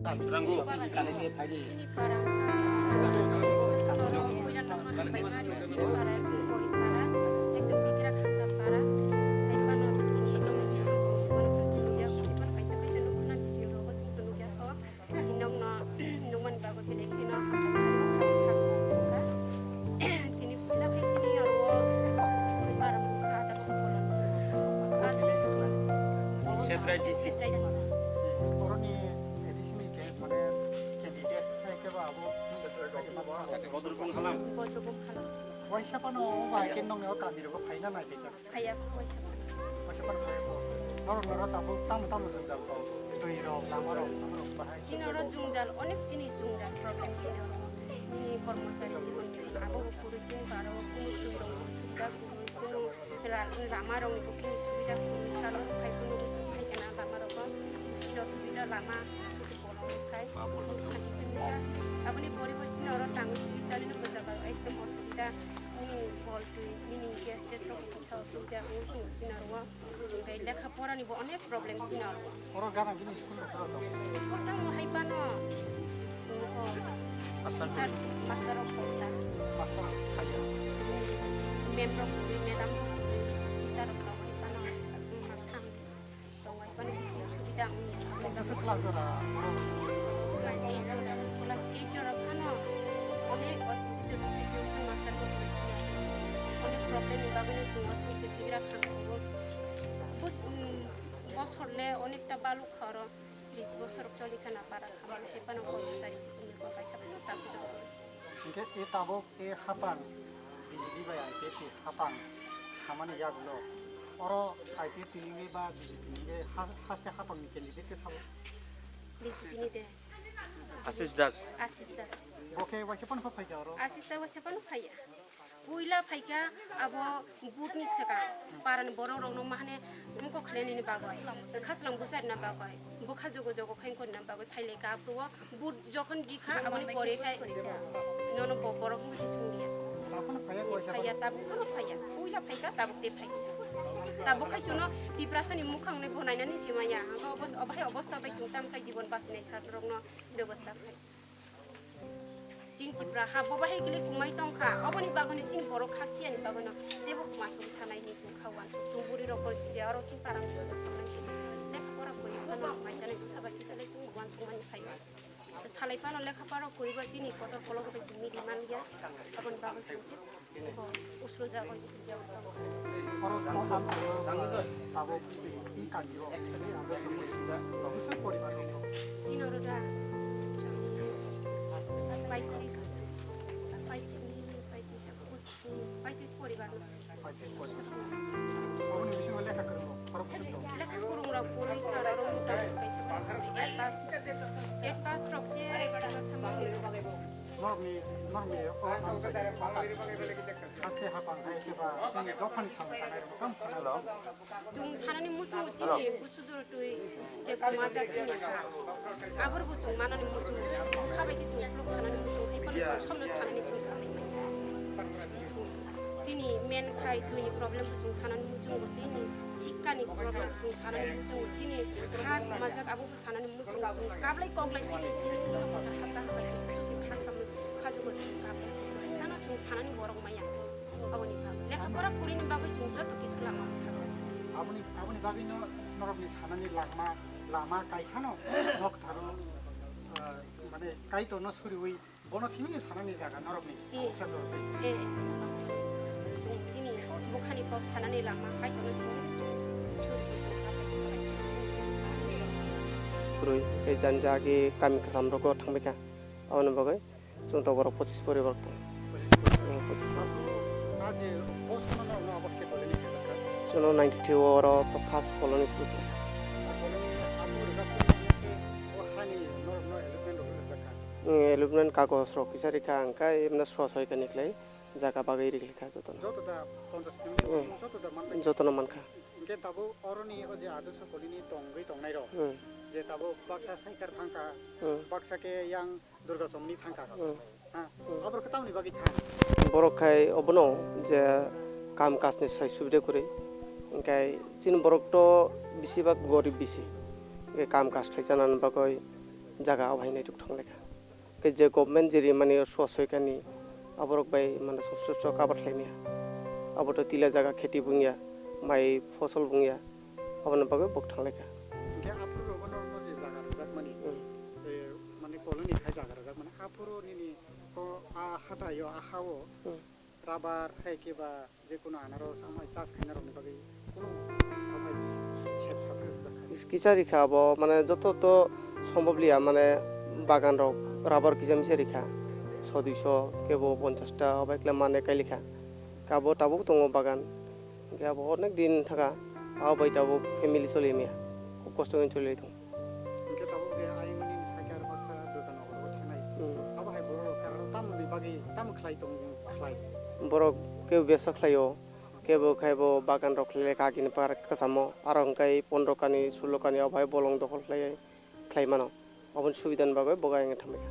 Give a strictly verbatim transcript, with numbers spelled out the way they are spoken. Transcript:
Chini para wngkha, puila nono hambai ma rio, chini para wngkha, chini para ekdom bikra khamkar para. Hai phano tini nokni bwkhang tongwi phano kaisa nukya, phano kaisa kaisa nukna video rogo chwng tong nukya kho. Nokno nukmani bagwi belai kheno hambai ma rio, kha kha sukha. Tini puila khai chini aro chini para wngkha, adar sokol. Setrai D C. Setrai D C. Boroni A D C ni ke-, mane candidate hai khe ba abo Bodrubung Halam. Bodrubung Halam. Waisa phano o bai khe nongni o kami rogo phaina nai phaikha. Phaiya kho waisa phano. Waisa phano phaiya kho. Norok norok tabuk tamo tamo jwngjal kho. Twi rok, lama rok, lama rok bahai. Chini oro jwngjal, onek chini jwngjal problem chini oro. Nini kormochari chikon abo bo kwrwi chini aro kunu twi rok subida kwrwi kunu. La-, lama rokni bo kini subida kwrwi, salo phai phano phai kana lama rogo busuja subida lama susi kolom phai. Kisa misa aboni poribo chini oro tangwi sugwi chani no bwsa bai ekdom osubida. Nini bol twi nini gas tes rok kisa osubida wng tong chini oro. Tei lekha pora ni bo onek problem chini oro. Oro gana gini school rok tong. School tang mo hai pano. Master. Teacher, master rok kok ta. Master kaya. Mem rok kuri, madam rok kuri, teacher rok tong hai pano. Tong hai pano bisi subida wngya. Bisi class jora. Class eight jora, class eight jora phano. Onek osubida bisi tuition master rok kuri chini. Onek problem ni bagwi no chwng osubida bigra kha. Bus, um, bosor le onekta baluk kha oro. Tris bosor choli khana para khamani hai phano kormochari chikon ni kaisa phano tabuk tabuk. Hingke e tabuk e hapang B J P bai I P F T hapang samani yagulo. Oro I P F T ni wngwi ba B J P ni wngwi ha-, haste hapang ni candidate ke sabo? B J P ni de. Ashish Das. Ashish Das. Bo khe waisa phano phaikha oro? Ashish Da waisa phano phaiya. Puila phaikha abo vote ni swkang parani borok rokno mahane wngkok khlainani bagwi, khaslang bwcharina bagwi, bwkha jogo jogo khaina bagwi phailaikha aphuru o vote jokhon rikha aboni pore khai nono bo borok wngwi se swngliya. Phaiya tabuk phano phaiya, puila phaikha tabuk tei phaiya. Tabuk khai chwngno Tiprasani mukhang nai bo nainani se manya, hwnkhe obos-, obo hai obosta bai chwng tamkhlai jibon bachinai sal rokno bebosta khai. Chini Tipra ha bo bahai kile kumai tongkha, oboni bagwino chini borok khasiyani bagwino tebo masuk thanai ni tongkha wansuk chung buri rok je aro chini parang lekha pora kuri phano mai chanai bwsa bai kisa le chung wansuk mani phai. Salai phano lekha pora kuri ba chini kotor kolok bai chini ri man ya, aboni bagwi chung. Bo usro jago, jago. Oro tabuk, tabuk i kami o, i ando samui, bwswk poribar rok? Chini oro da paitris, paitris, paitris, paitris poribar. Paitris poribar. Aboni bisingo lekha kwrwng rok, khorok bwswk tongo? Lekha kwrwng rok, puri sara rok, muta rok, kaisa ek class, ek class rok se, sama. Norokni, norokni o amchai haste hapang hai khe ba chini dophani samung tangnai rok tamo sana. Hello. Chwng sanani muchungo chini busu jora twi je kwmajak chini ha. Aboro bo chwng manani muchungo. Kha bai khe chwng khuluk sanani muchungo. Hai phano chwng somno sanani chwng sanai manya. Chini men khai twini problem bo chwng sanani muchungo. Chini sikkani problem chwng sanani muchungo. Chini ha kwmajak abo sanani muchungo chwng kablai koklai chini chini kotor hata hata chwng susi kha khamwi khajugo chwng kablai. Nano chwng sanani borok maya. Aboni bagwi lekha pora kurini bagwi chwng joto kisu lama thangjakha. Aboni, aboni bagwi no norokni sanani lama, lama kaisano nok tharo, ah, mane Kaitorno suriwi bono simi sanani jaga norokni. Eh. Kisa norokni. Eh, eh. Chini bukhani kok sanani lama Kaitorno simi suri. Kwrwi, tei jani jagi kami kwcham rogo thangbaikha. Aboni bagwi chwng to borok pochis poribar tong. Hmm, pochis poribar. Chwngno ninety three o oro first colony suru kha. Hmm, allotment kagos rok kisa rikha, hwnkhe emno sua soi kani khlai jaga bagwi rikha jotono. Joto da ponchash kilometer, hmm, joto da manbai. Jotono mankha. Hwnkhe tabuk oroni o je adorsho kolini tongwi tongnai rok, hmm, je tabuk baksa Saikar thangkha, hmm, baksa khe yang Durga Chomni thangkha. Hmm. Ha, hmm, aborok khe tamoni bagwi thang? Borok khai obono je kam kajni sai subida kwrwi. Hwnkhe chini borok to besibak gorib bisi. Hwnkhe kam kaj khlai chanani bagwi jaga abo hai naituk thanglaikha. Khe je government je rimani o suwa soikani aborok bai mane sosto sosto cover khlaimaya. Abo to tila jaga kheti bungya, mai fosol bungya, aboni bagwi bok thanglaikha. Hingke aphuru rogo no, no je jaga rwjakmani, Hmm. eh, mane colony khai jaga rwjakmani, aphuru nini ko a hataio, a hao Hmm. rubber hai khe ba je kono anaros amai chas khaina rokni bagwi kono samai sep sap rwjak khai. Kisa rikha abo mane joto to sombhob liya mane bagan rok rubber kisa misa rikha so duiso kebo ponchash ta obai kla mane kailikha. Kabo tabuk tongo bagan. Hingke abo onek din thaka, abo bai tabuk family choli maya. Khub kosto khe choli tong. Hingke tabuk je ayang nini sakhe aro baksa dogan rok thangnai. Hmm. Abo hai borok rok khe aro tamoni bagwi tamo khlai tong khlai? Borok kebo bebsa khlaio, kebo khe bo bagan rok khlai kha agini par kwchamo, aro hwnkhe pondro kani, sulo kani abo hai bolong dokhol khlai, khlai mano. Aboni subidani bagwi bo ayang thambai kha.